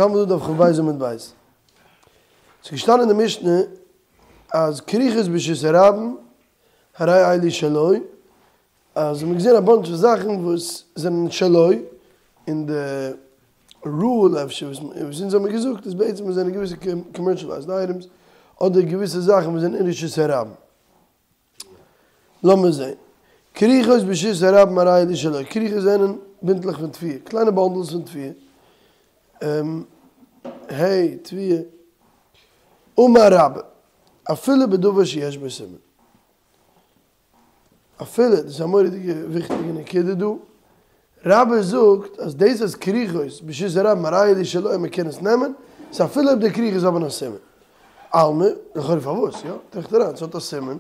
האלט מיר דא דף כ"ב עמוד ב'. ס'איז געשטאנען אין די משנה אז כריכות ברשות הרבים הרי אלו שלו, אז מ'האט געזען א באנטש פון זאכן וואס זענען שלו, און די רול אפשר וואס אונז האמיר געזאגט איז בעצם עס זענען געוויסע קאמערשעלייזד אייטעמס אדער געוויסע זאכן וואס זענען אין רשות הרבים. לאמיר זעהן. כריכות ברשות הרבים הרי אלו שלו. כריכות זענען בינטלעך פון תבואה, קליינע באנדלס פון תבואה. היי, תבואה. אמר רבה, אפילו בדבר שיש בו סימן. אפילו, דאס איז א מורא'דיגע וויכטיגע נקודה דא. רבה זאגט אז דאס אז כריכות ברשות הרבים הרי אלו שלו מען קען עס נעמען, איז אפילו אויב די כריכות האבן א סימן. אלמא, לכאורה פארוואס? יא, טראכט אריין, ס'האט א סימן,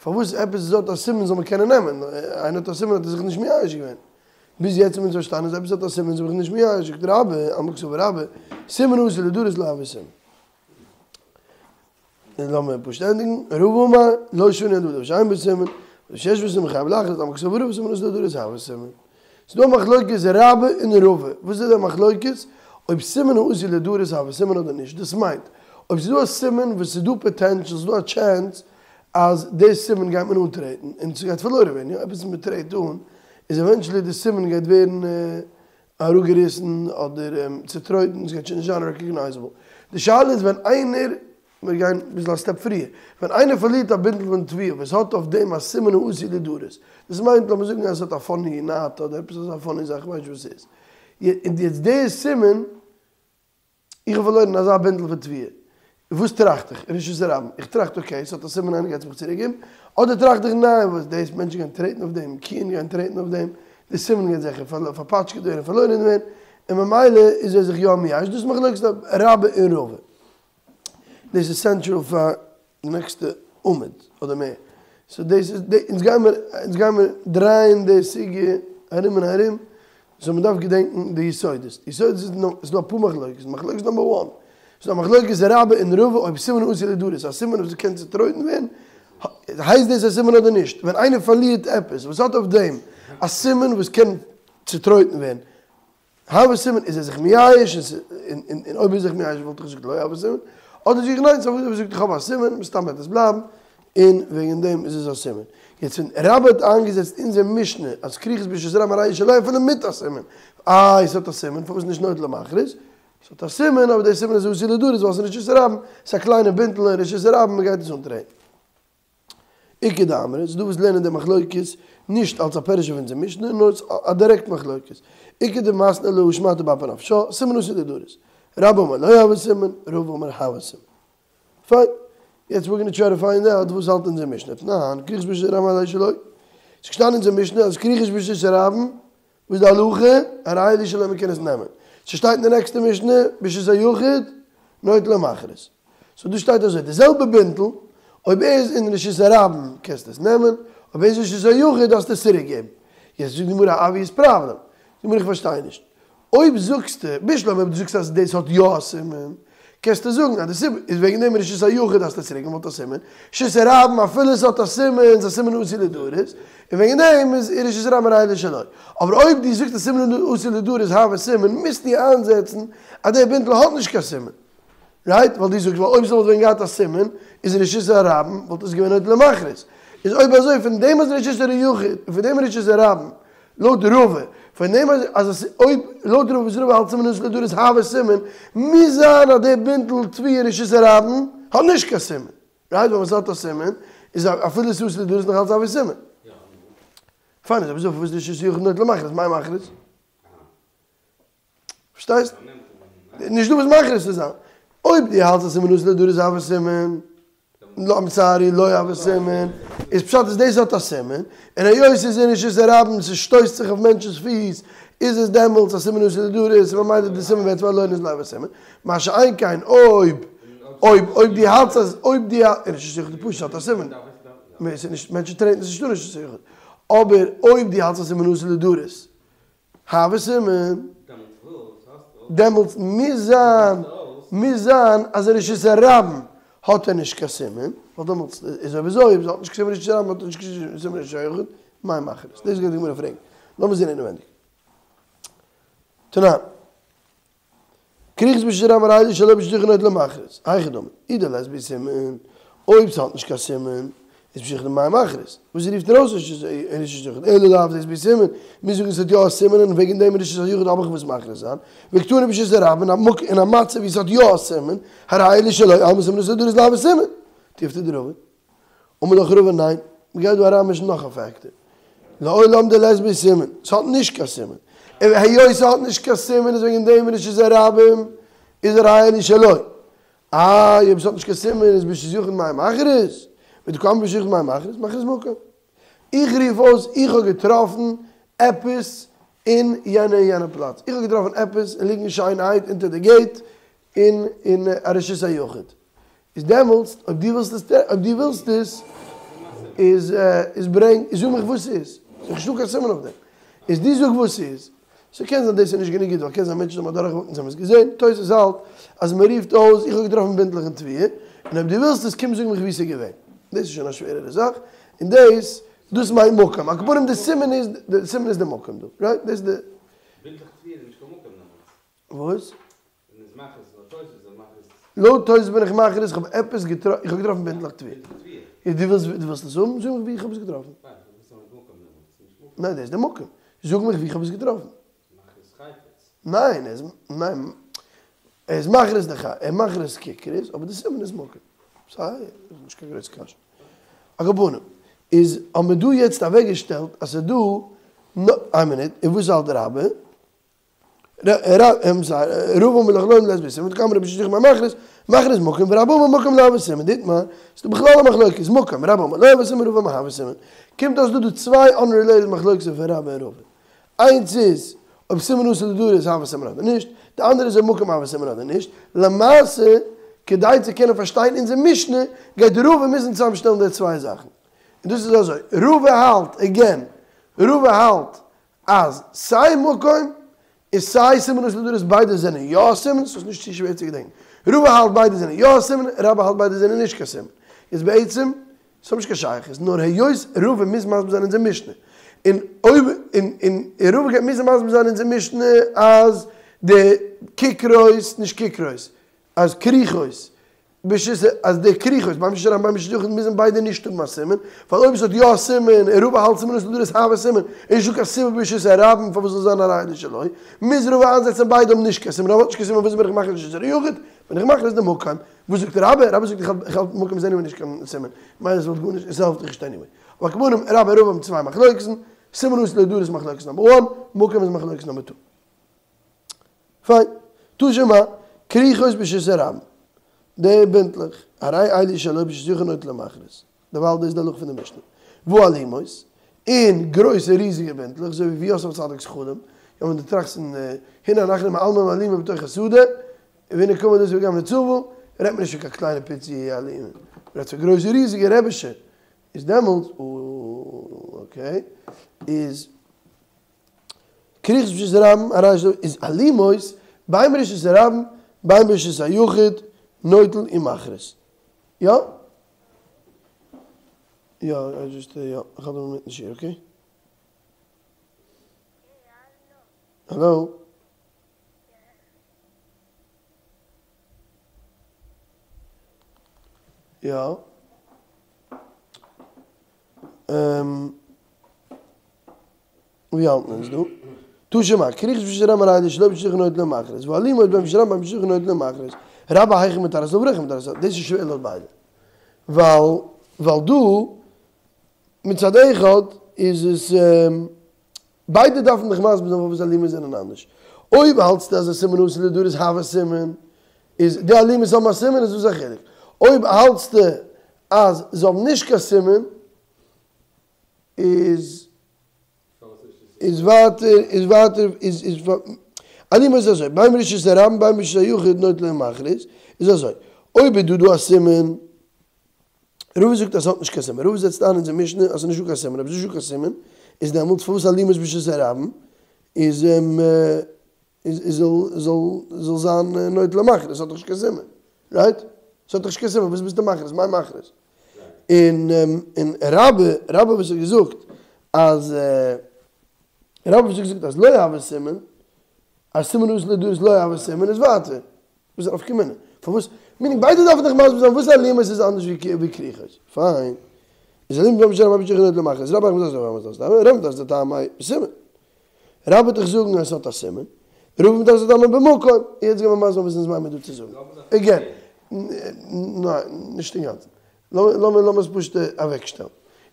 פארוואס עפעס וואס האט א סימן זאל מען קענען נעמען? איינער האט א סימן האט ער זיך נישט מייאש געווען. ביז יעצט האבן אונז פארשטאנען אז עפעס האט א סימן איז מען זיך נישט מייאש, זאגט רבה, אלמא קסבר רבה, סימן העשוי לידרס לא הוי סימן. און לאמיר פשוט ענדיגן, רבא אמר, לא שנו אלא בדבר שאין בו סימן, שיש בו סימן חייב להכריז, אלמא קסבר רבא סימן העשוי לידרס הוי סימן. ס'איז דא א מחלוקת רבה און רבא, וואס איז די מחלוקת? אויב סימן העשוי לידרס הוי סימן אדער נישט, דאס מיינט, אויב ס'איז דא א סימן וואס ס'איז דא פאטענשאל, ס'איז דא א טשענס אז די סימן גייט מען אנטרעטן און ס'גייט פארלוירן ווערן, יא, עפעס וואס מ'טרעט אן איז עווענטשעלי די סימן גייט ווערן אראפגעריסן אדער צוטרויטן, ס'גייט שוין נישט זיין רעקאגנייזעבל. די שאלה איז ווען איינער, מיר גייען אביסל א סטעפ פריער, ווען איינער פארלירט א בינטל פון תבואה וואס האט אויף דעם א סימן העשוי לידרס, דאס מיינט לאמיר זאגן אז עס האט א פאני נאט אדער עפעס אזא פאני זאך, כ'ווייס נישט וואס ס'איז, און יעצט די סימן, איך האב פארלוירן אזא בינטל פון תבואה, וואס טראכט איך? רשות הרבים. איך טראכט אקעי, ס'האט א סימן איינער גייט עס מיך צוריק געבן, אדער טראכט איך ניין וואס דאס מענטשן גייען טרעטן אויף דעם, קיען גייען טרעטן אויף דעם, די סימן גייט זיכער פארפאטשקעט ווערן און פארלוירן ווערן, און ממילא איז ער זיך יא מייאש, דאס איז מחלוקת רבה און רבא. דאס איז סענטראל פאר די נעקסטע עמוד אדער מער. סאו דאס איז, אונז גיימער, אונז גיימער דרייען די סוגיא ארום און ארום, סאו מען דארף געדענקן די יסודות. די יסודות איז נאר, ס'איז דא אפאר מחלוקת. מחלוקת נאמבער וואן, ס'איז דא א מחלוקת רבה און רבא אויב סימן העשוי לידרס, א סימן וואס קען צוטרויטן ווערן, הייסט דאס א סימן אדער נישט? ווען איינער פארלירט עפעס וואס האט אויף דעם א סימן וואס קען צוטרויטן ווערן, הוי סימן איז ער זיך מייאש און אויב איז ער זיך מייאש וואלט איך געזאגט לא הוי סימן, אדער זאג איך ניין ס'איז אויב ער זאגט איך האב א סימן מסתם וועט עס בלייבן און וועגן דעם איז עס א סימן. יעצט ווען רבה האט איינגעזעצט אונזער משנה אז כריכות ברשות הרבים הרי שלו אפילו מיט א סימן, איי ס'האט א סימן פארוואס נישט נוטל ומכריז? ס'האט א סימן אבער די סימן איז עשוי לידרס ווייל ס'איז רשות הרבים, ס'איז א קליינע בינטל אין רשות הרבים מ'גייט עס אנטרעטן. איכא דאמרי, ס'דא וואס לערנען די מחלוקת נישט אלס א פירוש אויף אונזער משנה, נאר אלס א דירעקט מחלוקת. איכא דמתני לה שמעתא באפי נפשה, סימן העשוי לידרס. רבה אמר לא הוי סימן, רבא אמר הוי סימן. פיין. יעצט ווער גאנא טריי טו פיינד אוט וואס האלט אונזער משנה. תנן, כריכות ברשות הרבים הרי שלו. ס'איז געשטאנען אין אונזער משנה אז כריכות ברשות הרבים, וואס איז די הלכה? הרי אלו שלו מ'קען עס נעמען. ס'שטייט אין די נעקסטע משנה, ברשות היחיד, נוטל ומכריז. סאו דא שטייט אזוי, די זעלבע בינטל, אויב ער איז אין רשות הרבים קענסטו עס נעמען, אויב ער איז אין רשות היחיד דארפסטו עס צוריק געבן. יעצט זאגט די גמרא א אבוויעס פראבלעם. זאגט די גמרא איך פארשטיי נישט. אויב זאגסטו, בשלמא אויב דו זאגסט אז דאס האט יא א סימן, קענסטו זאגן אז די סיבה איז וועגן דעם רשות היחיד דארפסטו עס צוריק געבן ווייל ס'האט א סימן, רשות הרבים אפילו עס האט א סימן איז א סימן העשוי לידרס, און וועגן דעם איז רשות הרבים הרי אלו שלו. אבער אויב דו זאגסט אז סימן העשוי לידרס הוי סימן מוזטו איינזעצן אז דער בינטל האט נישט קיין סימן. רייט? ווייל דו זאגסט ווייל אויב ס'וואלט ווען געהאט א סימן איז רשות הרבים וואלט עס געווען נוטל ומכריז. איז אויב אזוי פון דעם אז רשות היחיד און פון דעם רשות הרבים לויט רבא פון דעם אז אז עס אויב לויט רבא וואס רבא האלט סימן העשוי לידרס הוי סימן מוז זיין אז דער בינטל תבואה אין רשות הרבים האט נישט קיין סימן. רייט? ווייל ווען ס'האט א סימן איז אפילו ס'איז עשוי לידרס נאך אלץ הוי סימן. פיין איז אויב אזוי פארוואס רשות היחיד נוטל ומכריז? מאי מכריז? פארשטייסט? נישט דא וואס מכריז צו זיין. אויב דו האלטסט אז סימן העשוי לידרס הוי סימן, לא איים סארי, לא הוי סימן, איז פשט אז דאס האט א סימן, און היות ס'איז אין רשות הרבים, ס'שטויסט זיך אויף מענטשנ'ס פיס, איז עס דעמאלטס א סימן העשוי לידרס, און ממילא די סימן ווערט פארלוירן איז לא הוי סימן. מה שאין כן אויב, אויב, אויב דו האלטסט אז, אויב דו האלטסט, אין רשות היחיד פשוט האט א סימן. ס'איז נישט, מענטשן טרעטן, ס'איז נישטא אין רשות היחיד. אבער אויב דו האלטסט אז סימן העשוי לידרס, הוי סימן, דעמאלטס מוז זיין, מוז זיין אז אין רשות הרבים האט ער נישט קיין סימן, ווייל דעמאלטס איז אויב אזוי, אויב ס'האט נישט קיין סימן רשות הרבים האט ער נישט קיין סימן רשות היחיד, מאי מכריז? דאס גייט די גמרא פרעגן. לאמיר זען אינעווענדיג. תנן. כרוכות ברשות הרבים הרי אלו שלו ברשות היחיד נוטל ומכריז, היכי דמי, אי דלית בהו סימן, אויב ס'האט נישט קיין סימן, איז ברשות יחיד מאי מכריז, וואס רופט ער אויס רשות היחיד, אלא לאו דאית בהו סימן, מוז זאגן ס'האט יא א סימן און וועגן דעם רשות היחיד האב איך וואס מכריז זיין, וקתני ברשות הרבים אין א מצב ווי ס'האט יא א סימן, הרי אלו שלו אלמא סימן אסור לידרס לא הוי סימן. תיובתא דרבא. אמר לך רבא ניין, מ'גייט דא אריינמישן נאך א פעקטער. לעולם דלית בהו סימן, ס'האט נישט קיין סימן. און היות ס'האט נישט קיין סימן איז וועגן דעם רשות הרבים איז הרי אלו שלו. איי אויב ס'האט נישט קיין סימן איז ברשות יחיד מאי מכריז? ודקאמר ברשות יחיד מאי מכריז? מכריז מקום. איך רוף אויס איך האב געטראפן עפעס אין יענע און יענע פלאץ. איך האב געטראפן עפעס ליגן שיינערהייט אונטער די געיט אין אין א רשות היחיד. איז דעמאלטס אויב דו ווילסט עס אויב דו ווילסט עס איז איז ברענג זאג מיך וואס ס'איז, ס'איז נישטא קיין סימן אויף דעם, איז דו זאג וואס ס'איז, ס'קען זיין דאס איז נישט גענוג גוט ווייל קען זיין מענטשן האבן אדורכגעוואקט און זיי האבן עס געזען, תוס' האלט אז מ'רופט אויס איך האב געטראפן בינטלעך אין תבואה, און אויב דו ווילסט עס קום זאג מיך וואו ס'איז געווען, דאס איז שוין א שווערערע זאך, און דאס דאס מיינט מקום, על כל פנים די סימן איז די סימן איז די מקום דא, רייט? דאס איז די. בינטלעך תבואה איז נישט קיין מקום דעמאלטס. וואס? לויט תוס' בין איך מכריז, איך האב עפעס געטראפן, איך האב געטראפן בינטלעך תבואה. דו ווילסט דו ווילסט עס האבן? זאג מיך וואו איך האב עס געטראפן. ניין דאס איז די מקום. זאג מיך וואו איך האב עס געטראפן. ניין ער איז ניין ער איז מכריז די ח ער איז מכריז ככרות אבער די סימן איז מקום. סא איז נישט קיין גרויסע קשיא. על כל פנים איז האבן מיר דא יעצט אוועקגעשטעלט אז ס'איז דא איין מינוט און וואס האלט רבה? רבא אמר לך לעולם דלית בהו סימן ודקאמר ברשות יחיד מאי מכריז, מכריז מקום ורבה אמר מקום לא הוי סימן, דאיתמר, ס'איז דא בכלל א מחלוקת, מקום, רבה אמר לא הוי סימן רבא אמר הוי סימן, קומט אויס דא דא צוויי אנרילעיטעד מחלוקת'ן פון רבה און רבא, איינס איז אויב סימן עשוי לידרס הוי סימן אדער נישט, די אנדערע איז אויב מקום הוי סימן אדער נישט, למעשה כדי צו קענען פארשטיין אונזער משנה גייט רבא מוזן צוזאמשטעלן די צוויי זאכן, און דאס איז אזוי, רבא האלט, עגעין, רבא האלט אז סיי מקום און סיי סימן עשוי לידרס ביידע זענען יא א סימן, ס'איז נישט צו שווער צו געדענקן. רבא האלט ביידע זענען יא א סימן, רבה האלט ביידע זענען נישט קיין סימן. איז בעצם, ס'האט נישט קיין שייכות, נאר היות רבא מוז מסביר זיין אונזער משנה, און אויב און און רבא גייט מוזן מסביר זיין אונזער משנה אז די ככרות, נישט ככרות, אז כרוכות, ברשות אז די כרוכות בין ברשות הרבים בין ברשות היחיד מוזן ביידע נישט האבן א סימן, ווייל אויב עס האט יא א סימן און רבא האלט סימן עשוי לידרס הוי סימן, איז נישטא קיין סיבה ברשות הרבים פארוואס זאל זיין הרי אלו שלו, מוז רבא איינזעצן ביידע האבן נישט קיין סימן, רבא האט נישט קיין סימן וואס בין איך מכריז רשות היחיד, בין איך מכריז די מקום, וואס זאגט רבה? רבה זאגט איך האלט מקום איז עניוועי נישט קיין סימן, כ'מיין עס וואלט גארנישט עס העלפט דיך נישט עניוועי. אבער על כל פנים רבה און רבא האבן צוויי מחלוקת'ן, סימן עשוי לידרס איז מחלוקת נאמבער וואן, מקום איז מחלוקת נאמבער טו. פיין. תא שמע, כרוכות ברשות הרבים. די בינטלעך, הרי אלו שלו ברשות יחיד נוטל ומכריז. דערווייל דאס איז די הלכה פון די משנה. והאלימות, און גרויסע ריזיגע בינטלעך, אזוי ווי יוסף הצדיק'ס חלום, יא ווען דו טראכסט פון הנה אנחנו מאלמים אלומה בתוך השדה, והנה קמה דלת וגם נצבה, רעדט מען נישט פון קיין קליינע פיצי אלומה, מ'רעדט פון גרויסע ריזיגע רעבישע, איז דעמאלטס, אקעי, איז. כרוכות ברשות הרבים הרי איז אלומות בין ברשות הרבים בין ברשות היחיד נוטל ומכריז. יא? יא, דזשאסט יא, איך האלט אינמיטן שיעור, אקעי? האלא? יא? ווי האלטן אונז דא? תא שמע, כרוכות ברשות הרבים הרי אלו שלו ברשות יחיד נוטל ומכריז, והאלימות בין ברשות הרבים בין ברשות יחיד נוטל ומכריז, רבה היכי מתרץ לה רבא היכי מתרץ לה, דאס איז שווער לויט ביידע, ווייל ווייל דא מצד אחד איז עס ביידע דארפן דיך מסביר זיין פארוואס אלימות זענען אנדערש, אויב האלטסטו אז א סימן עשוי לידרס הוי סימן, איז די אלימות האבן א סימן איז וואס א חילוק, אויב האלטסטו אז זיי האבן נישט קיין סימן איז איז ווייטער איז ווייטער איז איז אלומות איז אזוי בין ברשות הרבים בין ברשות היחיד נוטל ומכריז איז אזוי אויב איז דא דא א סימן רבא זאגט אז ס'האט נישט קיין סימן רבא זעצט איין אונזער משנה אז ס'איז נישטא קיין סימן אויב ס'איז נישטא קיין סימן איז דעמאלטס פארוואס אלומות ברשות הרבים איז איז זאל זאל זאל זיין נוטל ומכריז ס'האט דאך נישט קיין סימן רייט? ס'האט דאך נישט קיין סימן וואס ביסטו מכריז מאי מכריז? און און רבה רבה וואס האט געזאגט אז רבה וואס האט געזאגט אז לא הוי סימן אז סימן עשוי לידרס לא הוי סימן איז ווייטער. וואס איז די נפקא מינה? פארוואס? מיינינג ביידע דארפן דאך מסביר זיין וואס אלימות איז אנדערש ווי כריכות. פיין. איז אלימות בין ברשות הרבים בין ברשות היחיד נוטל ומכריז. רבה מתרץ לטעמיה רבה מתרץ לטעמיה בסימן. רבה וועט דיך זאגן אז עס האט א סימן. רבא מתרץ לטעמיה במקום. יעצט גיימיר מסביר זיין וואס אונז מיינען מיר דא צו זאגן. עגעין. ניין, נישט אינגאנצן. לאמיר לאמיר עס פשוט אוועקשטעלן.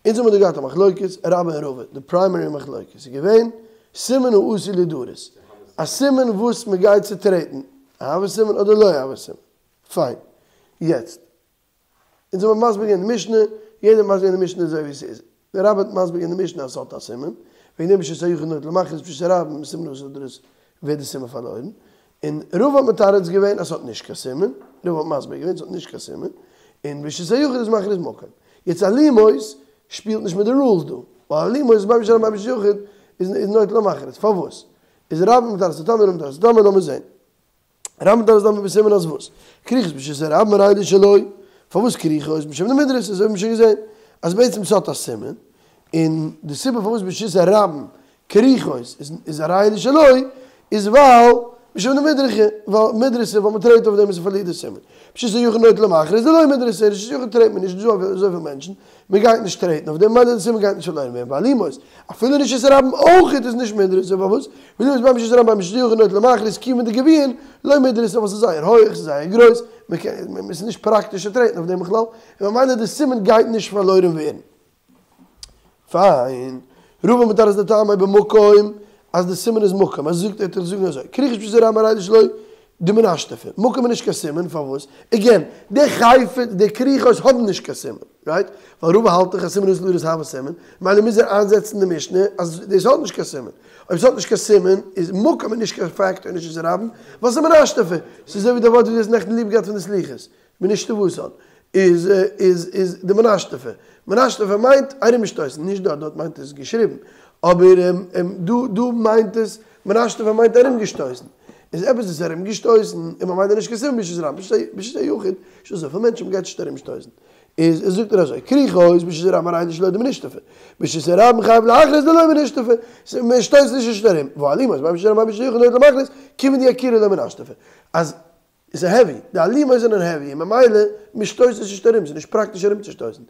אונז האמיר דא געהאט א מחלוקת רבה און רבא, די פריימערי מחלוקת איז געווען סימן העשוי לידרס, א סימן וואס מען גייט צוטרעטן, הוי סימן אדער לא הוי סימן. פיין. יעצט, אונז האמיר מסביר געווען די משנה, יעדער האט מסביר געווען די משנה אזוי ווי עס איז. דער רבה האט מסביר געווען די משנה אז ס'האט א סימן, וועגן דעם ברשות היחיד נוטל ומכריז ברשות הרבים סימן העשוי לידרס ווערט די סימן פארלוירן, און רבא האט מתרץ געווען אז ס'האט נישט קיין סימן, רבא האט מסביר געווען ס'האט נישט קיין סימן, און ברשות היחיד איז מכריז מקום. יעצט אלימות שפילט נישט מיט די רולס דא, ווייל אלימות איז בין ברשות הרבים בין ברשות היחיד איז נוטל ומכריז, פארוואס איז רבה מתרץ לטעמיה רבא מתרץ לטעמיה לאמיר זען. רבה מתרץ לטעמיה בסימן אז וואס? כריכות ברשות הרבים הרי אלו שלו, פארוואס כריכות משום דמידרס אזוי האבן מיר שוין געזען אז בעצם ס'האט א סימן, און די סיבה פארוואס ברשות הרבים כריכות איז הרי אלו שלו איז ווייל משום דמידרכי, ווייל מידרסי ווייל מ'טרעט אויף דעם און ס'פארלירט די סימן. ברשות היחיד נוטל ומכריז דלא מידרסי, רשות היחיד טרעט מען נישט, נישט דא אזויפיל מענטשן, מ'גייט נישט טרעטן אויף דעם ממילא די סימן גייט נישט פארלוירן ווערן. ואלימות, אפילו רשות הרבים אויכעט איז נישט מידרסי, פארוואס? ואלימות בין ברשות הרבים בין ברשות היחיד נוטל ומכריז כיוון דגביהין לא מידרסי ווייל ס'איז זייער הויעך, ס'איז זייער גרויס, מ'קען, ס'איז נישט פראקטיש צו טרעטן אויף דעם בכלל, און ממילא די סימן גייט נישט פארלוירן ווערן. פיין. רבא מתרץ לטעמיה במקום אז די סימן איז מקום, אז זאגט ער וועט זאגן אזוי, כריכות ברשות הרבים הרי אלו שלו דמנשטפי, מקום איז נישט קיין סימן, פארוואס? עגעין, די חפץ, די כריכות האבן נישט קיין סימן, רייט? ווייל רבא האלט דאך אז סימן העשוי לידרס הוי סימן, ממילא מוז ער איינזעצן די משנה אז דאס האט נישט קיין סימן. אויב ס'האט נישט קיין סימן, איז מקום איז נישט קיין פעקטאר אין רשות הרבים, ווייל ס'איז מנשטפי. ס'איז אזוי ווי די ווארט וואס דו האסט נעכטן ליב געהאט פון די סליחות. מנשטפתן איז איז איז דמנשטפי. מנשטפי מיינט ארומשטויסן, נישט דארט, דארט מיינט עס געשריבן, אבער דא דא מיינט עס מנשטפי מיינט ארומגעשטויסן. איז עפעס איז ארומגעשטויסן און ממילא נישט קיין סימן ברשות הרבים, ברשות היחיד, נישטא אזויפיל מענטשן מ'גייט נישט ארומשטויסן. איז זאגט ער אזוי, כריכות ברשות הרבים הרי אלו שלו דמנשטפי, ברשות הרבים חייב להכריז דלא מנשטפי, מ'שטויסט נישט ארום, ואלימות בין ברשות הרבים בין ברשות היחיד נוטל ומכריז, כיוון דאקירי לא מנשטפי. אז איז העווי, די אלימות זענען העווי און ממילא מען שטויסט עס נישט ארום, ס'איז נישט פראקטיש ארומצושטויסן,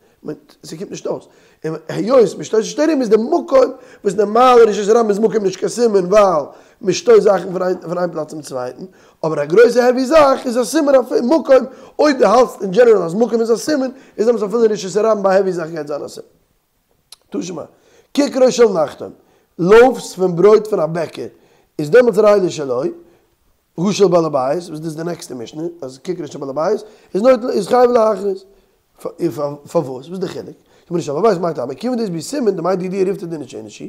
ס'קומט נישט אויס, און היות מען שטויסט נישט ארום איז די מקום וואס נארמאל רשות הרבים איז מקום נישט קיין סימן ווייל מען שטויסט זאכן פון איין פלאץ צום צווייטן, אבער א גרויסע העווי זאך איז א סימן אויף מקום, אויב דו האלטסט אין דזשענעראל אז מקום איז א סימן, איז דעמאלטס אפילו רשות הרבים ביי א העווי זאך גייט זיין א סימן. תא שמע, ככרו של נחתום, לאופס פון ברויט פון א בעקער, איז דעמאלטס הרי אלו שלו, הא של בעל הבית, וואס דאס איז די נעקסטע משנה, אז ככרו של בעל הבית איז נוטל איז חייב להכריז. פארוואס? וואס איז די חילוק? זאגט די גמרא של בעל הבית מאי טעמא, כיוון דאית בהו סימן דמאי דידהו ריפתא דאיניש איניש הוא,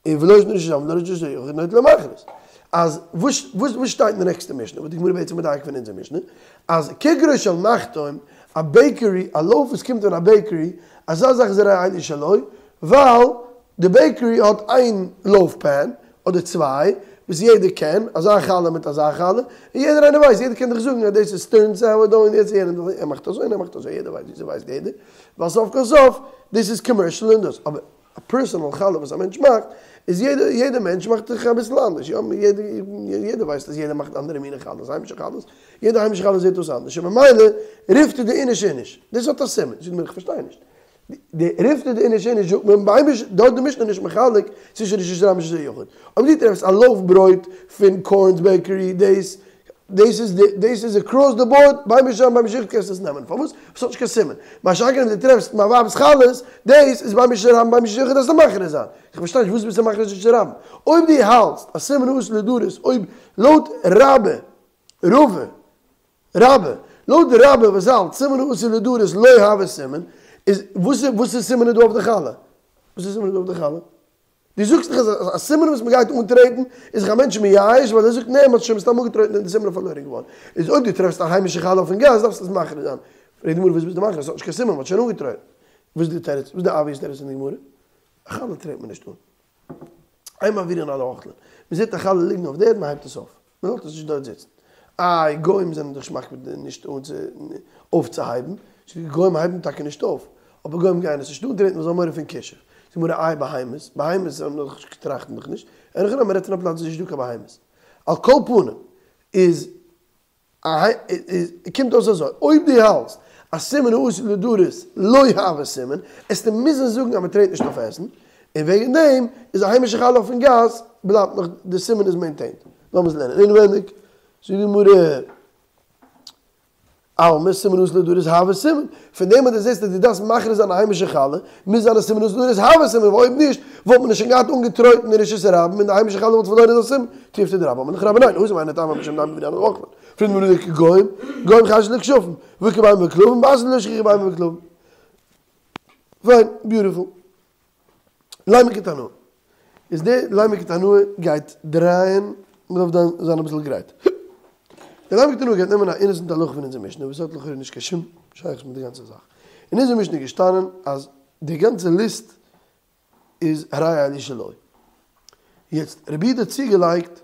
און ולא שנא רשות הרבים ולא רשות היחיד נוטל ומכריז. אז וואס וואס שטייט אין די נעקסטע משנה, וואס די גמרא בעצם מדייק פון אונזער משנה, אז ככרו של נחתום, א בעיקערי, א לאוף וואס קומט פון א בעיקערי, אזא זאך איז הרי אלו שלו, ווייל די בעיקערי האט איין לאוף פען, אדער צוויי, וואס יעדער קען, אזא חלה מיט אזא חלה, און יעדער איינער ווייסט, יעדער קען דיך זאגן אז דאס איז סטערן סאוערדאו און יעצט יענער, ער מאכט אזוי און ער מאכט אזוי, יעדער ווייסט, וויאזוי ווייסט יעדער? ווייל סוף כל סוף, דאס איז קאמערשל און דאס, אבער א פערסאנעל חלה וואס א מענטש מאכט, איז יעדער, יעדער מענטש מאכט זיך אביסל אנדערש, יא, יעדער, יעדער ווייסט אז יעדער מאכט אנדערע מיני חלות, היימישע חלות, יעדע היימישע חלה זעט אויס אנדערש, און ממילא ריפתא דאיניש איניש, דאס האט א סימן, זאגט מיר איך פארשטיי נישט. די ריפתא דאיניש איניש זאגט מען בין ברשות, דארט די משנה נישט מחלק צווישן רשות הרבים רשות היחיד. אויב דו טרעפסט א לאוף ברויט פון קארנס בעקערי דאס דאס איז די דאס איז אקראס די באורד בין ברשות הרבים בין ברשות היחיד קענסטו עס נעמען פארוואס עס האט נישט קיין סימן. מה שאין כן אויב דו טרעפסט מיין ווייב'ס חלות דאס איז בין ברשות הרבים בין ברשות היחיד דארפסטו מכריז זיין. איך פארשטיי נישט וואס ביסטו מכריז רשות הרבים. אויב דו האלטסט אז סימן העשוי לידרס אויב לויט רבה רבא רבה, לויט די רבה וואס האלט סימן העשוי לידרס לא הוי סימן, איז וואס וואס איז סימן איז דא אויף די חלה? וואס איז סימן איז דא אויף די חלה? דו זאגסט דאך אז א סימן וואס מ'גייט אנטרעטן איז זיך א מענטש מייאש ווייל ער זאגט נע מ'האט שוין מסתם אנגעטרעטן און די סימן איז פארלוירן געווארן. איז אויב דו טרעפסט א היימישע חלה אויפן גאס דארפסטו עס מכריז זיין. פרעגט די גמרא וואס ביסטו מכריז? ס'האט נישט קיין סימן מ'האט שוין אנגעטרעטן. וואס איז די תירוץ? וואס איז די אבוויעס תירוץ פון די גמרא? א חלה טרעט מען נישט אן. אין מעבירין על האוכלין. מ'זעט א חלה ליגן אויף די ערד מ'הייבט עס אויף. מ'לאזט עס נישט דארט זיצן. איי, גוים זענען דאך מקפיד נישט אויפצוהייבן. גוים הייבן טאקע נישט אויף. אבער גוים גייען עס נישט אנטרעטן ווייל זיי האבן מורא פון כישוף. זאגט די גמרא איי בהמות? בהמות זענען דאך נישט טראכטן דאך נישט. אין הכי נמי מ'רעדט פון א פלאץ וואס איז נישט דא קיין בהמות. על כל פנים איז. קומט אויס אזוי, אויב דו האלטסט אז סימן העשוי לדרוס לא הוי סימן, עסטו מוזן זאגן אז מ'טרעט נישט אויף עסן, און וועגן דעם איז א היימישע חלה אויפן גאס בלייבט נאך די סימן איז מעינטעינד. לאמיר עס לערנען אינווענדיג, זאגט די גמרא. אלמא סימן העשוי לדרוס הוי סימן, פון דעם אז דו זעסט אז דו דארפסט מכריז זיין א היימישע חלה, מוז זיין אז סימן העשוי לדרוס הוי סימן, ווייל אויב נישט וואלט מען עס שוין געהאט אנגעטרויטן אין רשות הרבים און די היימישע חלה וואלט פארלוירן זיין סימן. תיובתא דרבה אמר לך רבה ניין, התם היינו טעמא משום דאין מעבירין על האוכלין, פרעגט די גמרא כגויים, גויים חיישי לכשפים, והא איכא בהמה וכלבים, בתרא דלא שכיחא בהמה וכלבים. פיין, ביוטיפול. לימא כתנאי. איז די לימא כתנאי גייט דרייען, מ'דארף דאן זיין אביסל גרייט. די לימא כתנאי גייט נעמען א אינעסענט הלכה פון אונזער משנה וואס האט לכאורה נישט קיין שום שייכות מיט די גאנצע זאך. אין אונזער משנה איז געשטאנען אז די גאנצע ליסט איז הרי אלו שלו. יעצט רבי יהודה האט צוגעלייגט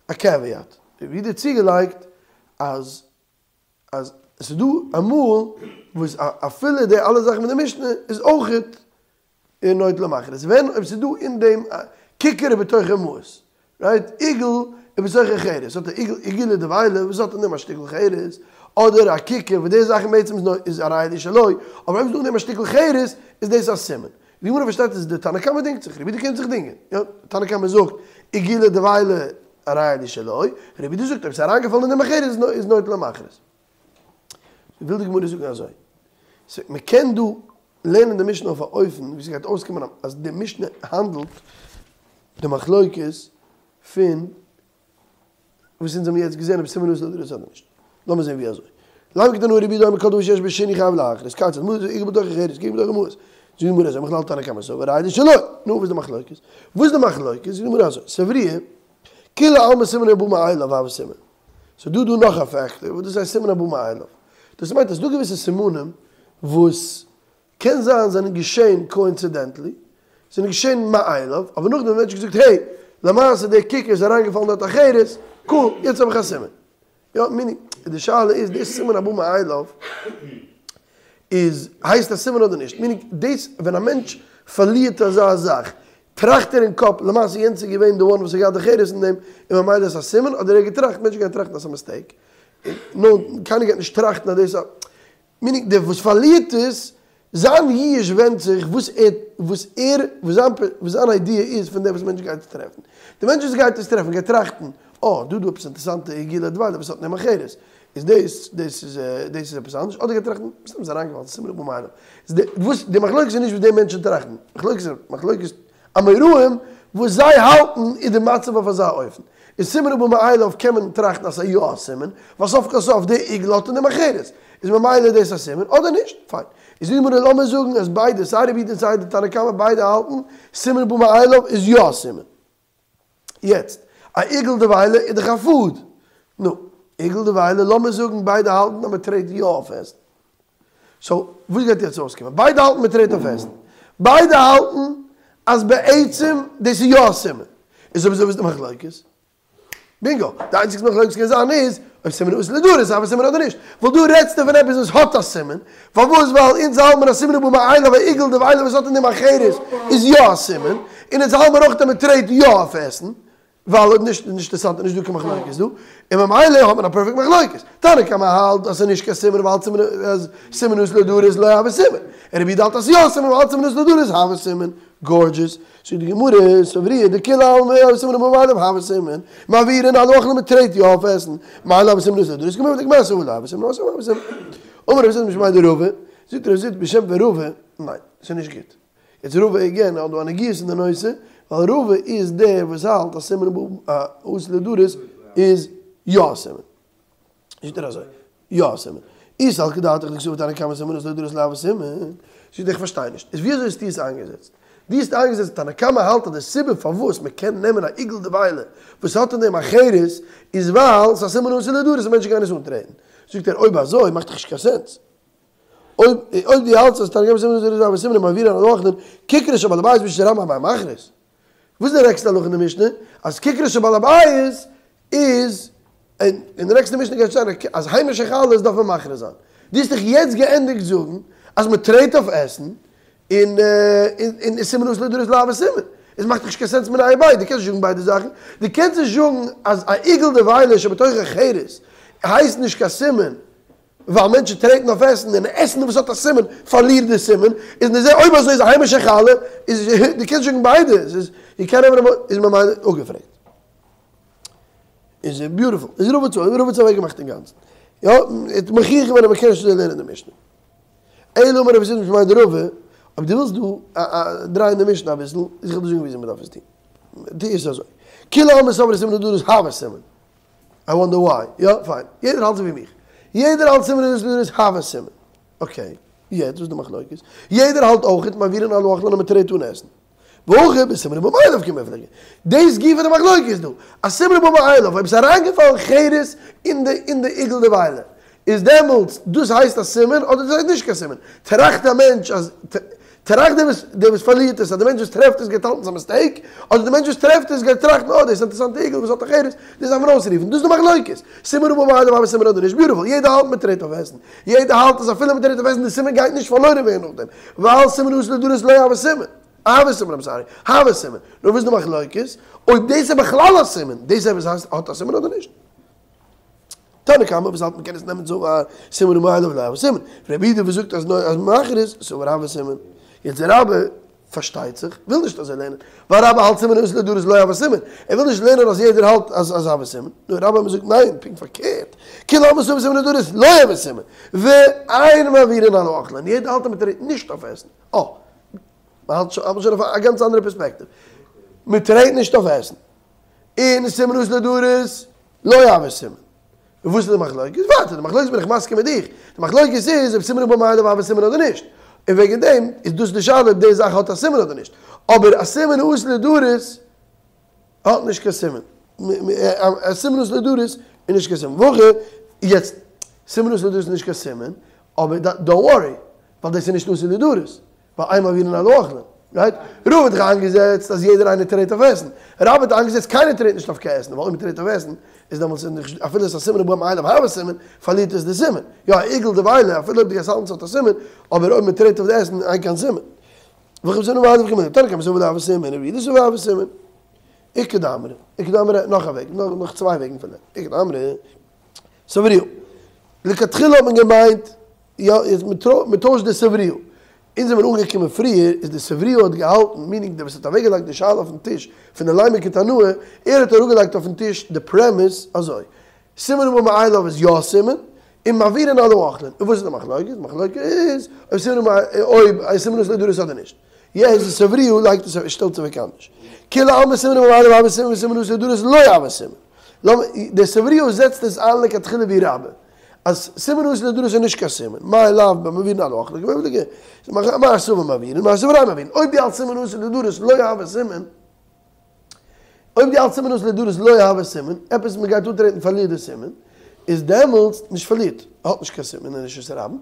א קעוויאט. רבי יהודה האט צוגעלייגט אז אז עס איז דא אמאל וואס אפילו די אלע זאכן פון די משנה איז אויכעט נוטה למכריז ווען אויב ס'איז דא אין דעם ככר ובתוכו מאוס, רייט, עיגול ובתוכו חרס, האט א עיגול עיגולא דבילה וואס האט אין דעם א שטיקל חרס, אדער א ככר וואס די זאכן בעצם איז הרי אלו שלו, אבער אויב איז דא אין דעם א שטיקל חרס איז דאס א סימן. די גמרא פארשטייט אז די תנא קמא דינגט זיך, רבי יהודה קומט זיך דינגען, יא, תנא קמא זאגט עיגולא דבילה הרי אלו שלו, רבי יהודה זאגט אויב ס'איז אריינגעפאלן אין דעם א חרס איז נוטה למכריז. וויל די גמרא זאגן אזוי, מ'קען דא לערנען די משנה אויף א אופן ווי ס'גייט אויסקומען אז די משנה האנדלט די מחלוקת פון וואס אונז האבן יעצט געזען אויב סימן העשוי לדרוס אדער נישט. לאמיר זען ווי אזוי. לימא כתנאי רבי יהודה אומר כל דבר שיש בו שינוי חייב להכריז כיצד מצא עיגול בתוכו חרס ככר בתוכו מאוס. זאגט די גמרא אזוי מכלל תנא קמא סבר הרי אלו שלו. נו וואס איז די מחלוקת? וואס איז די מחלוקת? זאגט די גמרא אזוי סברוה כולי עלמא סימן הבא מאליו הוי סימן. ס'איז דא דא נאך א פעקטאר וואס דאס הייסט סימן הבא מאליו. דאס מיינט אז ס'דא געוויסע סימנים וואס קען זיין זענען געשען קאאינצידענטלי, זענען געשען מאליו, אבער נאכדעם האט מענטש געזאגט העי, למעשה דער ככר איז אריינגעפאלן דארט א חרס, קול, יעצט האב איך א סימן. יא, מיניג, די שאלה איז דאס סימן הבא מאליו איז הייסט א סימן אדער נישט? מיניג, דאס ווען א מענטש פארלירט אזא זאך, טראכט ער אין קאפ, למעשה יענץ איז געווען די וואן וואס האט געהאט די חרס אין דעם, און ממילא איז עס א סימן, אדער ער האט געטראכט, מענטשן גייען טראכטן אז ס'איז א מיסטעיק, נו, קיינער גייט נישט טראכטן אז דאס איז א. מיניג דער וואס פארלירט עס, זיין ייאוש ווענדט זיך וואס ער, וואס ער, וואס זיין, וואס זיין איידיע איז פון דעם וואס מענטש גייט עס טרעפן. די מענטש וואס גייט עס טרעפן גייט טראכטן, אה, דא דא עפעס אינטערעסאנטע עיגולא דבילה וואס האט אין דעם א חרס, איז דאס, דאס איז, דאס איז עפעס אנדערש, אדער גייט טראכטן, מסתם איז אריינגעפאלן, סימן הבא מאליו. איז די, וואס, די מחלוקת איז נישט וואס די מענטשן טראכטן, מחלוקת איז, מחלוקת אמוראים וואס זיי האלטן איז די מצב אויף אזא אופן. איז סימן הבא מאליו קען מען טראכטן אז ס'איז יא א סימן, ווייל סוף כל סוף די עיגול האט אין דעם א חרס, איז ממילא דאס א סימן, אדער נישט, פיין. איז די גמרא לאמיר זאגן אז ביידע סיי רבי יהודה און סיי די תנא קמא ביידע האלטן סימן הבא מאליו איז יא א סימן. יעצט, א עיגול דבילה איז דאך א פוד. נו, עיגול דבילה לאמיר זאגן ביידע האלטן אז מ'טרעט יא אויף עסן. סאו וואס גייט יעצט אויסקומען? ביידע האלטן מען טרעט אויף עסן. ביידע האלטן אז בעצם דאס איז יא א סימן. איז אויב אזוי וואס איז די מחלוקת? בינגאו! די איינציגסטע מחלוקת קען זיין איז אויב סימן העשוי לדרוס איז א סימן אדער נישט. ווייל דא רעדסטו פון עפעס וואס האט א סימן. פארוואס? ווייל אונז האלט מיר אז סימן הבא מאליו א עיגול דבילה וואס האט אין דעם א חרס איז יא א סימן. און אונז האלט מיר אויך אז מען טרעט יא אויף עסן. ווייל אויב נישט איז נישט אינטערעסאנט איז נישט דא קיין מחלוקת דא, און ממילא האט מען א פערפעקט מחלוקת. תנא קמא האלט אז ס'איז נישט קיין סימן ווייל סימן אז סימן העשוי לדרוס לא הוי סימן, און רבי יהודה האלט אז ס'איז יא א סימן ווייל סימן העשוי לדרוס הוי סימן. גארדזשעס. זאגט די גמרא, סברוה דכולי עלמא סימן הבא מאליו הוי סימן, מעבירין על האוכלין מ'טרעט יא אויף עסן, מאי לאו סימן העשוי לדרוס קמיפלגי מעשה הא לא הוי סימן הא הוי סימן. אמר רב זביד משמיה דרבא, זאגט רב זביד בשם פון רבא, ניין, ס'איז נישט גוט. יעצט רבא עגעין האט דא א נגיעות אין די נושא, ווייל רבא איז דער וואס האלט אז סימן העשוי לדרוס איז יא א סימן. זאגט ער אזוי, יא א סימן. אי סלקא דעתך דקסבר תנא קמא סימן העשוי לדרוס לא הוי סימן. זאגט ער איך פארשטיי נישט, איז ווי אזוי האסטו עס איינגעזעצט? דו האסט איינגעזעצט תנא קמא האלט אז די סיבה פארוואס מען קען נעמען א עיגול דבילה וואס האט אין דעם א חרס איז ווייל ס'איז א סימן העשוי לדרוס און מענטשן גייען עס אנטרעטן. זאגט ער אויב אזוי מאכט דאך נישט קיין סענס. אויב אויב דו האלטסט אז תנא קמא סימן העשוי לדרוס הוי סימן מעבירין על האוכלין ככרו של בעל הבית ברשות הרבים אמאי מכריז. וואס איז די נעקסטע הלכה אין די משנה? אז ככרו של בעל הבית איז אין די נעקסטע משנה גייט שטיין אז היימישע חלות דארף מען מכריז זיין. דו האסט דאך יעצט געענדיגט זאגן אז מען טרעט אויף עסן און און סימן העשוי לדרוס לא הוי סימן. עס מאכט דאך נישט קיין סענס מיניה וביה, דו קענסט נישט זאגן ביידע זאכן. דו קענסט נישט זאגן אז א עיגול דבילה שבתוכו חרס. הייסט נישט קיין סימן, ווייל מענטשן טרעטן אויף עסן, און עסן וואס האט א סימן פארלירט די סימן, איז נזה אויב אזוי איז א היימישע חלה, איז דו קענסט זאגן ביידע, ס'איז יו קענט האוו איז ממילא אפגעפרעגט. איז ביוטיפול, איז רבא צו, רבא האט אוועקגעמאכט אינגאנצן. יא, ער האט מוכיח געווען אז מ'קען נישט אזוי לערנען די משנה. אלא אמר רב זביד משמיה דרבא, אויב דו ווילסט דא דרייען די משנה אביסל, איז איך וועל דיר זאגן וויאזוי מ'דארף עס טון. טו עס אזוי. כולי עלמא סברי סימן לדורות הוי סימן. איי וואנדער וויי. יא, פיין. יעדער האלט אזוי ווי מיך. יעדער האלט סימן לדורות הוי סימן. אקעי. יעצט וואס איז די מחלוקת? יעדער האלט אויכעט מעבירין על האוכלין אז מ'טרעט אן עסן. והכא בסימן הבא מאליו קמיפלגי. דאס גופא די מחלוקת איז דא. א סימן הבא מאליו, אויב ס'איז אריינגעפאלן חרס אין די אין די עיגול דבילה, איז דעמאלטס דאס הייסט א סימן אדער דאס הייסט נישט קיין סימן? טראכט א מענטש אז טראכט דער וואס דער וואס פארלירט עס אז דער מענטש וואס טרעפט עס גייט האלטן ס'איז א מיסטעיק, אדער דער מענטש וואס טרעפט עס גייט טראכטן אה דאס איז א אינטערעסאנטע עיגול וואס האט א חרס, דאס דארף מען אויסרופן. דאס איז די מחלוקת. סימן הבא מאליו הוי סימן אדער נישט? ביוטיפול. יעדער האלט מ'טרעט אויף עסן. יעדער האלט אז אפילו מ'טרעט אויף עסן די סימן גייט נישט פארלוירן ווערן נאכדעם, ווייל סימן העשוי לדורות לא הוי סימן. הוי סימן, איים סארי, הוי סימן. נו וואס איז די מחלוקת? אויב דאס איז בכלל א סימן, דאס עפעס הייסט האט א סימן אדער נישט? תנא קמא וואס האלט מ'קען עס נעמען סבר סימן הבא מאליו לא הוי סימן. רבי יהודה וואס זאגט אז נאר אז מכריז סבר הוי סימן. יעצט דער רבי פארשטייט זיך וויל נישט אזוי לערנען, ווייל רבה האלט סימן העשוי לדורות לא הוי סימן, ער וויל נישט לערנען אז יעדער האלט אז אז הוי סימן, נו רבה מ'זאגט ניין פונקט פארקערט, כולי עלמא סבר סימן לדורות לא הוי סימן, ואין מעבירין על האוכלין, יעדער האלט אז מ'טרעט נישט אויף עסן, אה, מ'האלט שוין אויף א גאנץ אנדערע פערספעקטיוו, מ'טרעט נישט אויף עסן, און סימן העשוי לדורות לא הוי סימן. און וואס איז די מחלוקת? ווייטער, די מחלוקת בין איך מסכים מיט דיך, די מחלוקת איז אויב סימן הבא מאליו הוי סימן אדער נישט, און וועגן דעם איז דאס די שאלה אויב די זאך האט א סימן אדער נישט, אבער א סימן העשוי לדורות האט נישט קיין סימן, א סימן העשוי לדורות איז נישט קיין סימן, והכא, יעצט, סימן העשוי לדורות איז נישט קיין סימן, אבער דאנט ווארי, ווייל דאס איז נישט עשוי לדורות. ווייל אין מעבירין על האוכלין, רייט? רבא האט דאך איינגעזעצט אז יעדער איינער טרעט אויף עסן, רבה האט איינגעזעצט קיינער טרעט נישט אויף קיין עסן, ווייל אויב מען טרעט אויף עסן איז דעמאלטס איז נישט אפילו עס איז א סימן הבא מאליו הוי סימן, פארלירט עס די סימן, יא א עיגול דבילה אפילו אויב דו גייסט האלטן ס'האט א סימן, אבער אויב מען טרעט אויף די עסן אין קיין סימן. והכא בסימן הבא מאליו קמיפלגי, תנא קמא סבר לא הוי סימן, רבי יהודה סבר הוי סימן. איכא דאמרי, איכא דאמרי נאך א וועג, נאך צוויי וועגן פון דעם, איכא דאמרי סברוה. לכתחילה האט מען געמיינט יא, יעצט מ'טוישט די סברוה. אונז זעמיר אנגעקומען פריער, איז די סברוה האט געהאלטן, מיענינג דער וואס האט אוועקגעלייגט די שאלה אויפן טיש פון די לימא כתנאי, ער האט אראפגעלייגט אויפן טיש די פרעמיס אזוי, סימן הבא מאליו איז יא סימן, און מעבירין על האוכלין. און וואס איז די מחלוקת? די מחלוקת איז אויב סימן אויב סימן העשוי לדורות אדער נישט. יעצט די סברוה לייגט עס שטעלט עס אוועק אנדערש. כולי עלמא סימן הבא מאליו הוי סימן וסימן העשוי לדורות לא הוי סימן. די סברוה זעצט עס איין לכתחילה ווי רבה. אז סימן העשוי לדורות איז נישט קיין סימן, מאי לאו במעבירין על האוכלין קמיפלגי, מר סבר מעבירין מר סבר אין מעבירין, אויב דו האלטסט סימן העשוי לדורות לא הוי סימן, אויב דו האלטסט סימן העשוי לדורות לא הוי סימן, עפעס מען גייט אנטרעטן פארלירט די סימן, איז דעמאלטס, נישט פארלירט, האט נישט קיין סימן אין רשות הרבים,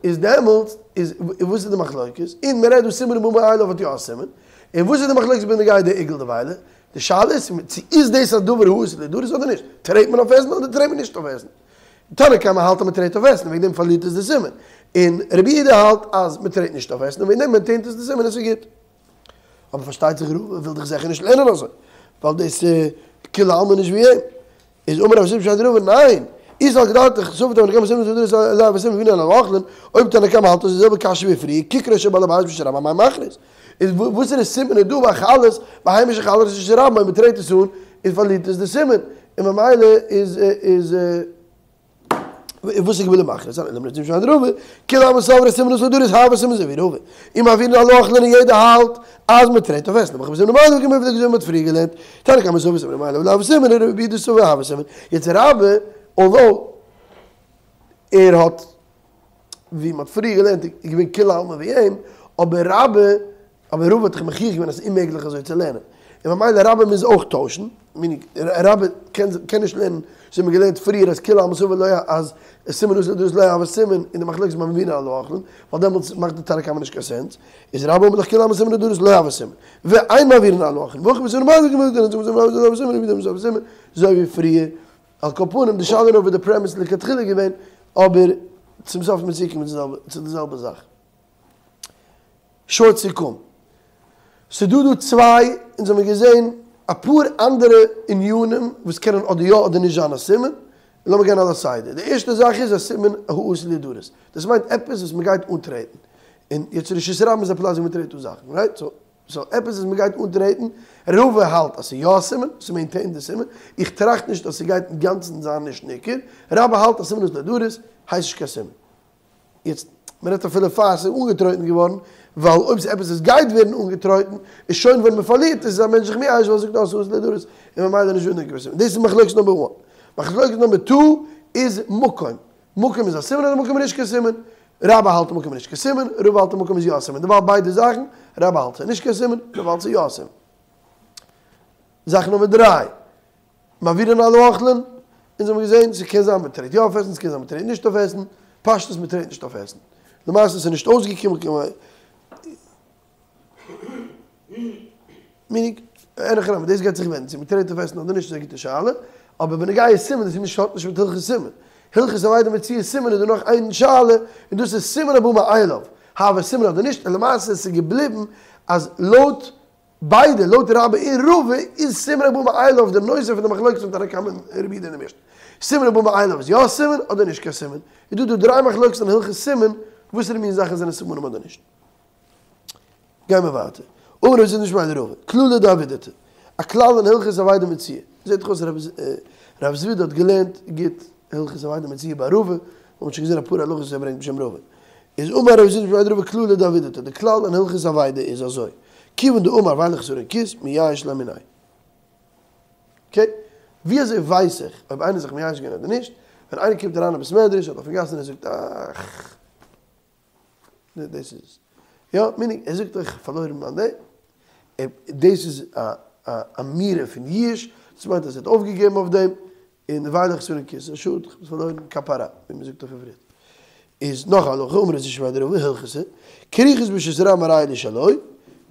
איז דעמאלטס, איז וואס איז די מחלוקת, און מען רעדט דא סימן הבא מאליו האט יא א סימן, און וואס איז די מחלוקת בנוגע די עיגול דבילה, די שאלה איז צו איז דאס א דבר העשוי לדורות אדער נישט, טרעט מען אויף עסן אדער טרעט מען נישט אויף עסן. תנא קמא האלט אז מען טרעט אויף עסן וועגן דעם פארלירט עס די סימן, און רבי יהודה האלט אז מען טרעט נישט אויף עסן און וועגן דעם מעינטעינט עס די סימן און עס איז גוט. אבער פארשטייט זיך רבא וויל דאך זיכער נישט לערנען אזוי, ווייל דאס איז כולי עלמא נישט ווי אים. איז אמר רב זביד משמיה דרבא ניין, אי סלקא דעתך סבר תנא קמא סימן העשוי לדורות לא הוי סימן ומעבירין על האוכלין, אויב תנא קמא האלט אזוי די זעלבע קשיא ווי פריער, ככרו של בעל הבית ברשות הרבים אמאי מכריז. איז וואסערע סימן איז דא ביי חלות, ביי היימישע חלות ברשות הרבים אויב מען טרעט עס אן איז פארלירט עס די סימן, און ממילא איז איז וואס איז געבליבן מכריז אלא אמר רב זביד משמיה דרבא, כולי עלמא סברי סימן העשוי לדורות הוי סימן אזוי ווי רבא, ומעבירין על האוכלין און יעדער האלט אז מען טרעט אויף עסן, והכא בסימן הבא מאליו קמיפלגי אזוי ווי מען האט פריער געלערנט, תנא קמא סבר סימן הבא מאליו לא הוי סימן און רבי יהודה סבר הוי סימן, יעצט רבה although ער האט ווי מען האט פריער געלערנט איז געווען כולי עלמא ווי אים, אבער רבה, אבער רבא האט דאך מוכיח געווען אז עס איז אוממעגליך אזוי צו לערנען, און ממילא רבה מוז אויך טוישן, מיניג רבה קען קען נישט לערנען אזוי ווי מען געלערנט פריער אז כולי עלמא סבר לא אז סימן העשוי לדורות לא הוי סימן און די מחלוקת מעבירין על האוכלין, ווייל דעמאלטס מאכט די תנא קמא נישט קיין סענס, איז רבה אמר דאך כולי עלמא סימן לדורות לא הוי סימן, ואין מעבירין על האוכלין, והכא בסימן הבא סימן אזוי ווי פריער. על כל פנים, די שאלה איז נאר וואס די פרעמיס לכתחילה געווען, אבער צום סוף איז מען צוגעקומען צו די זעלבע זאך. שארט סיכום. ס'דא דא צוויי, אונז האבן געזען אפאר אנדערע ענינים וואס קענען אדער יא אדער נישט זיין א סימן. לאמיר גיין על הסדר. די ערשטע זאך איז א סימן העשוי לידרס. דאס מיינט עפעס וואס מ'גייט אנטרעטן. און יעצט רשות הרבים איז א פלאץ ווי מ'טרעט אן זאכן, רייט? סאו, סאו עפעס וואס מ'גייט אנטרעטן, רבא האלט אז ס'איז יא א סימן, ס'מעינטעינט די סימן. איך טראכט נישט אז ס'גייט אינגאנצן זיין נישט ניכר. רבה האלט אז סימן העשוי לידרס הייסט נישט קיין סימן. יעצט, מען רעדט אפילו פאר ס'איז אנגעטרויטן געווארן, ווייל אויב ס'איז עפעס וואס גייט ווערן אנגעטרויטן, איז שוין ווען מען פארלירט עס איז א מענטש זיך מייאש ווייל ער זאגט אה ס'איז עשוי לידרס, און ממילא נישט ווערן קיין סימן. דאס איז מחלוקת נומבער וואן. מחלוקת נומבער טו איז מקום. מקום איז א סימן אדער מקום איז נישט קיין סימן? רבה האלט מקום איז נישט קיין סימן, רבא האלט מקום איז יא א סימן. דערווייל ביידע זאכן, רבה האלט ס'איז נישט קיין סימן, רבא האלט ס'איז יא א סימן. זאך נומבער דריי. מעבירין על האוכלין, אונז האבן געזען ס'קען זיין מ'טרעט יא אויף עסן ס'קען זיין מ'טרעט נישט אויף עסן, פשטות מ'טרעט נישט אויף עסן, למעשה ס'איז נישט אויסגעקומען קיין מינינג, אין הכי נמי דאס גייט זיך ווענדן צו מ'טרעט אויף עסן אדער נישט איז א גוטע שאלה, אבער בנוגע סימן דאס איז נישט האט נישט מיט הלכות סימן, הלכות אבידה מציאה סימן איז דא נאך איין שאלה און דאס איז סימן הבא מאליו, הוי סימן אדער נישט, און למעשה איז געבליבן אז לויט ביידע, לויט רבה און רבא, איז סימן הבא מאליו די נושא פון די מחלוקת פון תנא קמא און רבי יהודה אין די משנה. סימן הבא מאליו איז יא סימן אדער נישט קיין סימן? איז דא דא דריי מחלוקת אין הלכות סימן, וואסערע מין זאכן זענען סימנים אדער נישט. גיימער ווייטער. אמר רב זביד משמיה דרבא, כללא דאבידתא, א כלל אין הלכות אבידה מציאה. זעט דאך אויס רב זביד האט געלערנט גוט הלכות אבידה מציאה ביי רבא, מ'האט שוין געזען אפאר הלכות וואס ער ברענגט בשם רבא. איז אמר רב זביד משמיה דרבא כללא דאבידתא, די כלל אין הלכות אבידה איז אזוי, כיוון דאמר ווי לו חסרון כיס, מייאש ליה מיניה. אקעי, ווי אזוי ווייס איך אויב איינער איז זיך מייאש געווען אדער נישט? ווען איינער קומט אריין אין בית מדרש אדער אויפן גאס און ער זאגט אך, דאס איז עס. יא, מינינג ער זאגט איך האב פארלוירן מיין דעם, דאס איז א אמירה פון ייאוש, דאס מיינט אז ער האט אויפגעגעבן אויף דעם, און ווי לו חסרון כיס, א שאד, כ'האב עס פארלוירן, כפרה, ווי מ'זאגט אויף עברית. איז נאך א הלכה, אמר רב זביד משמיה דרבא, הלכתא, כריכות ברשות הרבים הרי אלו שלו,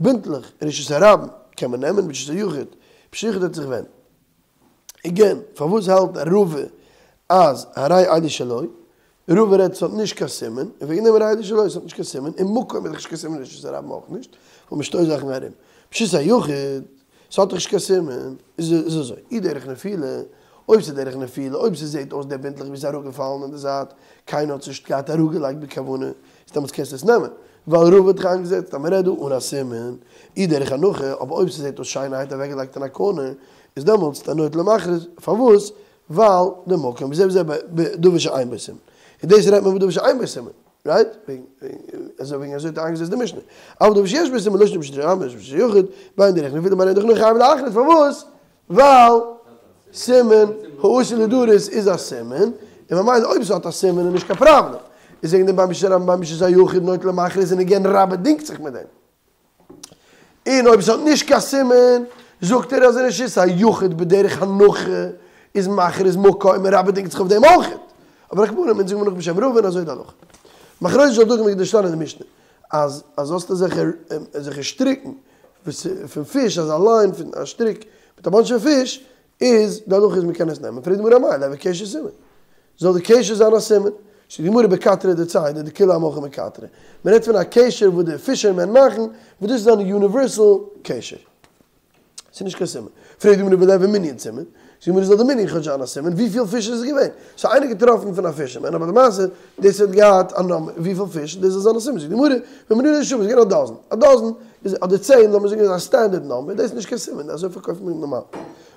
בינטלעך אין רשות הרבים קען מען נעמען, ברשות היחיד, ברשות היחיד וועט זיך ווענדן. עגעין, פארוואס האלט רבא אז הרי אלו שלו? רבא רעדט ס'האט נישט קיין סימן, און וועגן דעם הרי אלו שלו, ס'האט נישט קיין סימן, און מקום איז דאך נישט קיין סימן רשות הרבים אויך נישט, ווייל מ'שטויסט זאכן ארום. ברשות היחיד, ס'האט דאך נישט קיין סימן, איז איז אזוי, אי דרך נפילה, אויב ס'איז דרך נפילה, אויב ס'זעהט אויס די בינטלעך ווי ס'איז אראפגעפאלן אין די זייט, קיינער האט עס נישט געהאט אראפגעלייגט בכוונה, איז דעמאלטס קענסטו עס נעמען, ווייל רבא האט דאך איינגעזעצט אז מ'רעדט דא אן א סימן, אי דרך הנחה, אבער אויב ס'זעהט אויס שיינערהייט אוועקגעלייגט אין א קארנער, איז דעמאלטס אתה נוטל ומכריז, פארוואס? ווייל די מקום וזה וזה בדבר שאין בו סימן, און דאס רעדט מען בדבר שאין בו סימן, רייט? אזוי וועגן אזוי האט איינגעזעצט די משנה, אבל דבר שיש בו סימן לא שנא ברשות הרבים ברשות היחיד, בין דרך נפילה בין דרך הנחה חייב להכריז, פארוואס? ווייל סימן העשוי לידרס איז א סימן, און ממילא אויב ס'האט א סימן איז נישט קיין פראבלעם, איז וועגן דעם בין ברשות הרבים בין ברשות היחיד נוטל ומכריז און עגעין רבה דינגט זיך מיט דעם. און אויב עס האט נישט קיין סימן, זאגט ער אז אין רשות היחיד בדרך הנחה איז מכריז מקום און רבה דינגט זיך אויף דעם אויך. אבער על כל פנים אונז זאגן מיר נאך בשם רבא און אזוי די הלכה. מחרושת של דגים איז געשטאנען אין די משנה אז אז האסט אזעלכע אזעלכע שטריקן וואס פון פיש אזא ליין פון א שטריק מיט א באנטש פון פיש איז די הלכה איז מ'קען עס נעמען, פרעגט די גמרא אמאי ליהוי קשר סימן, זאל די קשר זיין א סימן, זאגט די גמרא בקטרי דציידי דכולי עלמא הכי מקטרי, מ'רעדט פון א קשר וואס די פישערמען מאכן, וואס דאס איז אן יוניווערסעל קשר, ס'איז נישט קיין סימן, פרעגט די גמרא וליהוי מנין סימן, זאגט די גמרא זאל די מנין כאטש זיין א סימן, וויפיל פיש איז עס געווען, ס'האט איינער געטראפן פון א פישערמען, אבער למעשה דאס האט געהאט א נאמבער וויפיל פיש, דאס זאל זיין א סימן, זאגט די גמרא במנינא דשווין, ס'איז געווען א דאזען, א דאזען איז אדער צען לאמיר זאגן איז א סטענדערד נאמבער, דאס איז נישט קיין סימן, אזוי פארקויפט מען נארמאל.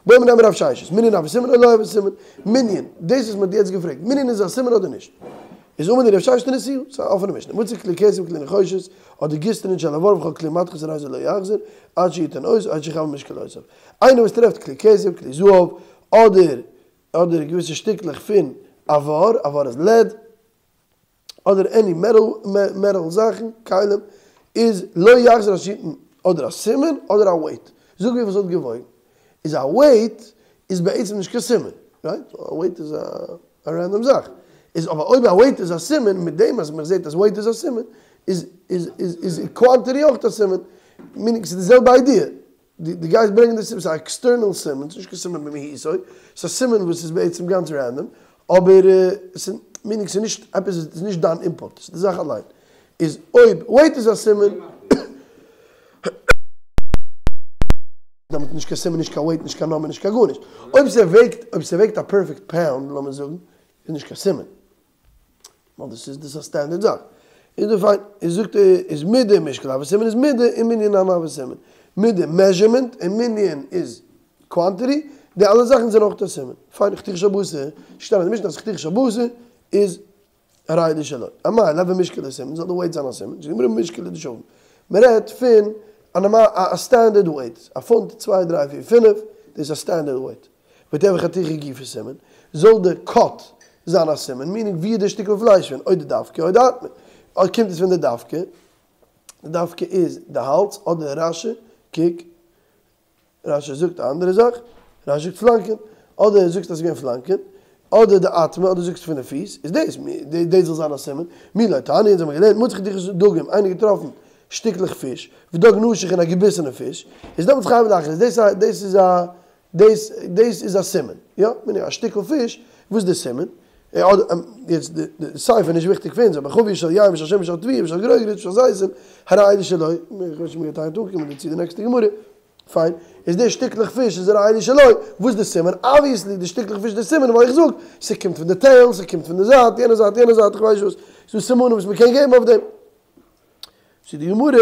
בעא מיניה מרב ששת, מנין הוי סימן או לא הוי סימן, מנין, דאס וואס מען האט יעצט געפרעגט, מנין איז א סימן אדער נישט? איז אמר להו רב ששת תניתוה, ס'איז א אפענע משנה, מצא כלי כסף וכלי נחושת, אדער גיסטרין של אבר וכל כלי מתכות הרי זה לא יחזיר, עד שיתן אות, עד שיכוין משקלותיו. איינער וואס טרעפט כלי כסף, כלי זהב, אדער אדער געוויסע שטיקלעך פון אבר, אבר איז לעד, אדער עני מעטאל זאכן, כלים, איז לא יחזיר עד שיתן אדער א סימן אדער א וועיט. זאג וויפיל ס'האט געוואויגן. איז א וועיט איז בעצם נישט קיין סימן, רייט? א וועיט איז א רענדאם זאך. איז אבער אויב א וועיט איז א סימן, מיט דעם אז מ'זעט אז וועיט איז א סימן, איז איז איז קוואנטיטי אויך א סימן. מינינג ס'איז די זעלבע איידיע. דו גייסט ברענגען די סימן, ס'איז א עקסטערנעל סימן, ס'איז נישט קיין סימן במהותו, ס'איז א סימן וואס איז בעצם גאנץ רענדאם, אבער ס'איז, מינינג ס'איז נישט עפעס, ס'איז נישט דיין אינפוט, ס'איז די זאך אליין. איז אויב וועיט איז א סימן, דעמאלט איז נישט קיין סימן נישט קיין וועיט נישט קיין נאמבער נישט קיין גארנישט. אויב ס'וועגט אויב ס'וועגט א פערפעקט פאונד לאמיר זאגן איז נישט קיין סימן. ווייל דאס איז דאס איז א סטענדערד זאך. איז דא פיין איז זאגט ער איז מידה ומשקל הוי סימן איז מידה און מנין נמי הוי סימן. מידה מעזשערמענט און מנין איז קוואנטיטי די אלע זאכן זענען אויך א סימן. פיין חתיכה של בשר שטייט אין די משנה אז חתיכה של בשר איז הרי אלו שלו. אמאי ליהוי משקלא סימן זאל די וועיט זיין א סימן. זאגט די גמרא במשקלא דשווין. מען רעדט פון א נארמאל א סטענדערד וועיט. א פונט צוויי דריי פיר פינף דאס איז א סטענדערד וועיט. ותיהוי חתיכה גופה סימן. זאל די קאט זיין א סימן. מיענינג ווי איז די שטיקל פלייש פון? או דדווקא או דאטמא. אויב קומט עס פון די דווקא. די דווקא איז די האלז אדער רש"י קוק. רש"י זאגט א אנדערע זאך, רש"י זאגט פלאנקען, אדער זאגסט אז ס'איז געווען פלאנקען, אדער די אטמע, אדער זאגסט פון די פיס, איז דאס, דאס זאל זיין א סימן, מי לא תניא, אונז האבן געלערנט מצא חתיכות דגים, איינער געטראפן שטיקלעך פיש, ודג נשוך און א געביסענע פיש, איז דעמאלטס חייב להכריז, דאס א, דאס איז א, דאס, דאס איז א סימן, יא, מיינען א שטיקל פיש, וואס איז די סימן? אדער, יעצט די סיפא איז נישט וויכטיג פאר אונז, אבער חבית של יין ושל שמן ושל תבואה ושל גרוגרות ושל זיתים, הרי אלו שלו, איך ווייס נישט מ'גייט היינט אנקומען דערצו די נעקסטע גמרא. פיין, איז די שטיקלעך פיש איז הרי אלו שלו, וואס איז די סימן? אבוויעסלי די שטיקלעך פיש איז די סימן ווייל איך זאג, ס'קומט פון די טעיל, ס'קומט פון די זייט, יענע זייט, יענע זייט, איך ווייס נישט וואס, ס'דא סימנים וואס מ'קען געבן אויף דעם. זאגט די גמרא,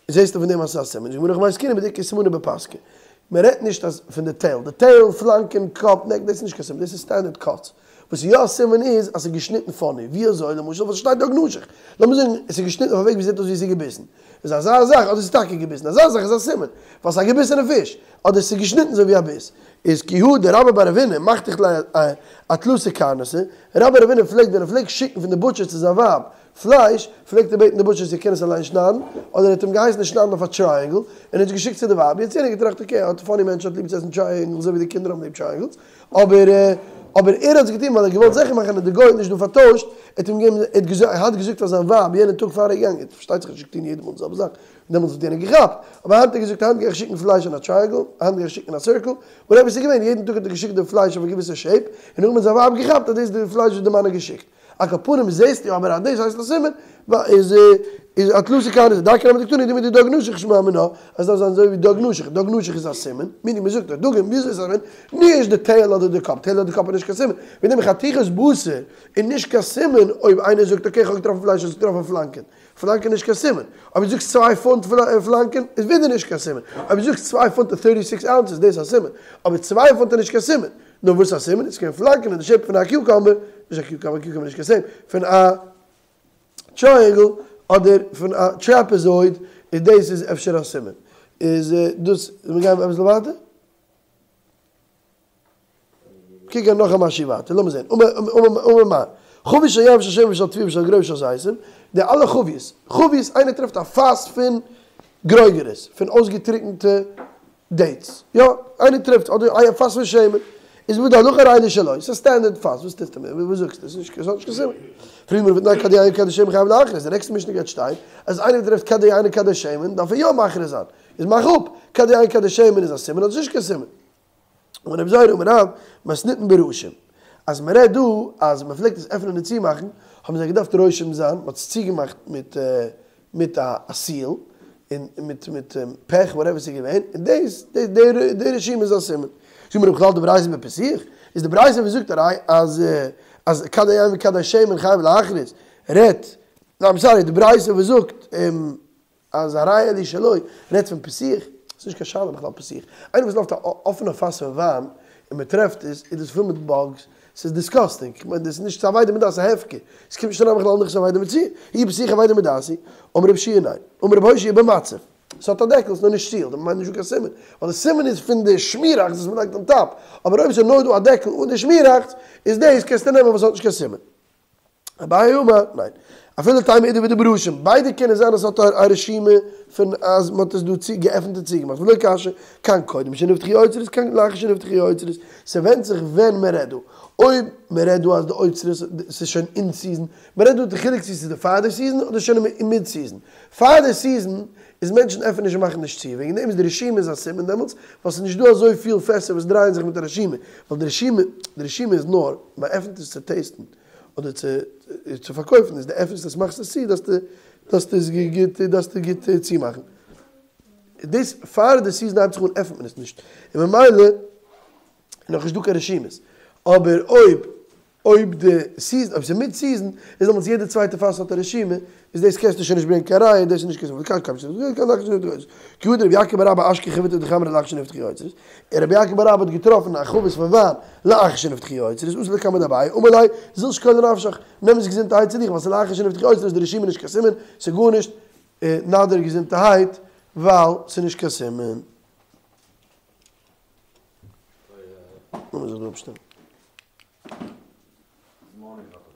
זעסטו פון דעם אז ס'איז א סימן, זאגט די גמרא הכא במאי עסקינן בדאיכא סימנא בפסקא, מ'רעדט נישט אז פון די טעיל, די טעיל, פלאנקען, קאפ, נעק, דאס איז נישט קיין סימן, דאס איז סטענדערד קאטס. וואס איז יא א סימן איז אז ס'איז געשניטן פאני, ווי אזוי למשל וואס שטייט דג נשוך, לאמיר זאגן עס איז געשניטן אויף א וועג ווי ס'זעט אויס ווי עס איז געביסן, איז אזא זאך אדער ס'איז טאקע געביסן, אזא זאך איז א סימן, ווייל ס'איז א געביסענע פיש, אדער ס'איז געשניטן אזוי ווי א ביס, איז כי הא דרבה בר רב הונא מחתיך ליה אתלתא קרנתא, רבה בר רב הונא פלעגט ווען ער פלעגט שיקן פון די בוטשער צו זיין ווייב פלייש, פלעגט ער בעטן די בוטשער צו ער קען עס אליין שניידן, אדער ער האט אים געהייסן עס שניידן אויף א טרייענגל, און ער האט עס געשיקט צו די ווייב, יעצט יענער געטראכט אקעי, א פאני מענטש האט ליב צו עסן טרייענגלס אזוי ווי די קינדער האבן ליב טרייענגלס, אבער אבער ער האט עס געטון ווייל ער האט געוואלט זיכער מאכן אז די גוי האט נישט דא פארטוישט, ער האט אים געגעבן, ער האט געזאגט, ער האט געזאגט פאר זיין ווייב יענע טאג פאר ער איז געגאנגען, ער האט פארשטייט זיך נישט געטון יעדע מאל די זעלבע זאך, דעמאלטס וואלט יענער געכאפט, אבער היינט האט ער געזאגט היינט גיי איך שיקן פלייש אין א טרייענגל, היינט גיי איך שיקן אין א סירקל, וואטעווער ס'איז געווען, יעדן טאג האט ער געשיקט די פלייש אויף א געוויסע שעיפ, און נאכדעם האט זיין ווייב געכאפט אז דאס איז די פלייש וואס די מאן האט געשיקט. על כל פנים זעסטו אבער אז דאס הייסט א סימן, איז איז אתלתא קרנתא, דרכא נמי דקתני דומיא דדג נשוך שמע מינה, אז דארף זיין אזוי ווי דג נשוך, דג נשוך איז א סימן, מיינט מען זאגט אז דגים וויאזוי איז א סימן, נישט די טעיל אדער די קאפ, טעיל אדער קאפ איז נישט קיין סימן, וועגן דעם חתיכת בשר איז נישט קיין סימן אויב איינער זאגט אקעי איך האב געטראפן פלייש האסט געטראפן פלאנקען, פלאנקען איז נישט קיין סימן, אויב דו זאגסט צוויי פונט פלאנקען איז ווידער נישט קיין סימן, אויב דו זאגסט צוויי פונט און טערטי סיקס אונסעס דאס איז א סימן, אבער צוויי פונט איז נישט קיין סימן. נאר וואס א סימן? עס קען פלאנקען אין די שעיפ פון א קיוקאמבער, נישט א קיוקאמבער, קיוקאמבער איז נישט קיין סימן, פון א טרייענגל אדער פון א טרעפעזויד, איז דאס איז אפשר א סימן. איז דאס, מיר גייען אביסל ווייטער? קוק נאך א משהו ווייטער, לאמיר זען, אמר מר, חבית של יין ושל שמן ושל תבואה ושל גרוגרות ושל זיתים, די אלע חביות, חבית, איינער טרעפט א פאס פון גרוגרות, פון אויסגעטריקענטע דעיטס, יא, איינער טרעפט אדער א פאס פון שמן, איז וואס די הלכה הרי אלו שלו, ס'איז א סטענדערד פאס, וואס טוסטו מיט, וואס זאגסטו, ס'איז נישט ס'האט נישט קיין סימן. פרעגט די גמרא והתנן כדי יין וכדי שמן חייב להכריז, די נעקסטע משנה גייט שטיין אז איינער טרעפט כדי יין און כדי שמן דארף ער יא מכריז זיין, איז מאך אפ, כדי יין כדי שמן איז א סימן אדער ס'נישט קיין סימן. אמר רבי זירא אמר רב, מתניתין ברשום, אז מ'רעדט דא אז מ'פלעגט עס עפענען און צומאכן, האבן זיי געדארפט רושם זיין, מ'האט עס צוגעמאכט מיט מיט א סיעל, און מיט מיט פעך וואטעווער ס'איז געווען, און דאס די די רשימה איז א סימן. זאגט די גמרא בכלל דברייתא בפתיח, איז די ברייתא וואס זאגט הרי אז אז כדי יין וכדי שמן חייב להכריז, רעדט, איים סארי, די ברייתא וואס זאגט אז הרי אלו שלו רעדט פון פתוח, ס'איז נישט קיין שאלה בכלל פתוח, איינער וואס לויפט א אפענע פאס פון וויין און מען טרעפט עס, איז דאס פול מיט באגס, ס'איז דיסגאסטינג, כ'מיין דאס איז נישט אבידה מדעת ס'איז הפקר, עס קומט נישט אריין בכלל נכס אבידה מציאה, אי פתוח אבידה מדעת הוא, אמר רבי יהושע ניין, אמר רבי הושעיא במצף, ס'האט א דעקל, ס'איז נאר נישט סיעלד, מיינט נישט דא קיין סימן, ווייל די סימן איז פון די שמיראכץ וואס מ'לייגט אן טאפ, אבער אויב ס'איז נאר דא א דעקל אן די שמיראכץ, איז דאס קענסטו נעמען ווייל ס'האט נישט קיין סימן. אביי אמר, ניין. אפילו תימא אידי ואידי ברשום, ביידע קענען זיין אז ס'האט א רשימה פון אז מ'האט עס דא צו געעפנט און צוגעמאכט, ולא קשיא, כאן קודם שנפתחו אוצרות כאן לאחר שנפתחו אוצרות, ס'ווענדט זיך ווען מ'רעדט דא, אויב מ'רעדט דא אז די אוצרות ס'איז שוין אין סיזען, מ'רעדט דא די חילוק צו ס'איז די פאר די סיזען אדער שוין אין מיד סיזען, פאר די סיזען איז מענטשן עפענען נישט און מאכן נישט צו, וועגן דעם איז די רשימה איז א סימן דעמאלטס, ווייל ס'איז נישט דא אזויפיל פעסער וואס דרייען זיך מיט א רשימה, ווייל די רשימה, די רשימה איז נאר, מ'עפנט עס צו טעסטן, אדער צו צו פארקויפן, איז די עפענסט עס מאכסט עס צו דארפסטו דארפסטו עס גוט דארפסטו גוט צומאכן. דאס פאר די סיזען הייבט זיך אן עפענט מען עס נישט, און ממילא איז נאכנישט דא קיין רשימות, אבער אויב אויב די סיזען אויב ס'איז מיד סיזען איז דעמאלטס יעדע צווייטע פאס האט א רשימה, איז דאס קענסטו שוין נישט ברענגען קיין ראיה, דאס איז נישט קיין סימן. כי הא דרב יעקב בר אבא אשכח חיבתא דחמרא לאחר שנפתחו אוצרות, און רבי יעקב בר אבא האט געטראפן א חבית פון וויין לאחר שנפתחו אוצרות, אתא לקמיה דאביי, אמר ליה, זיל שקול לנפשך, נעם עס געזונטערהייט צו דיך, ווייל ס'איז לאחר שנפתחו אוצרות איז די רשימה נישט קיין סימן, ס'איז גארנישט, נאדיר געזונטערהייט, ווייל ס'איז נישט קיין סימן. לאמיר זיך דא אפשטעלן.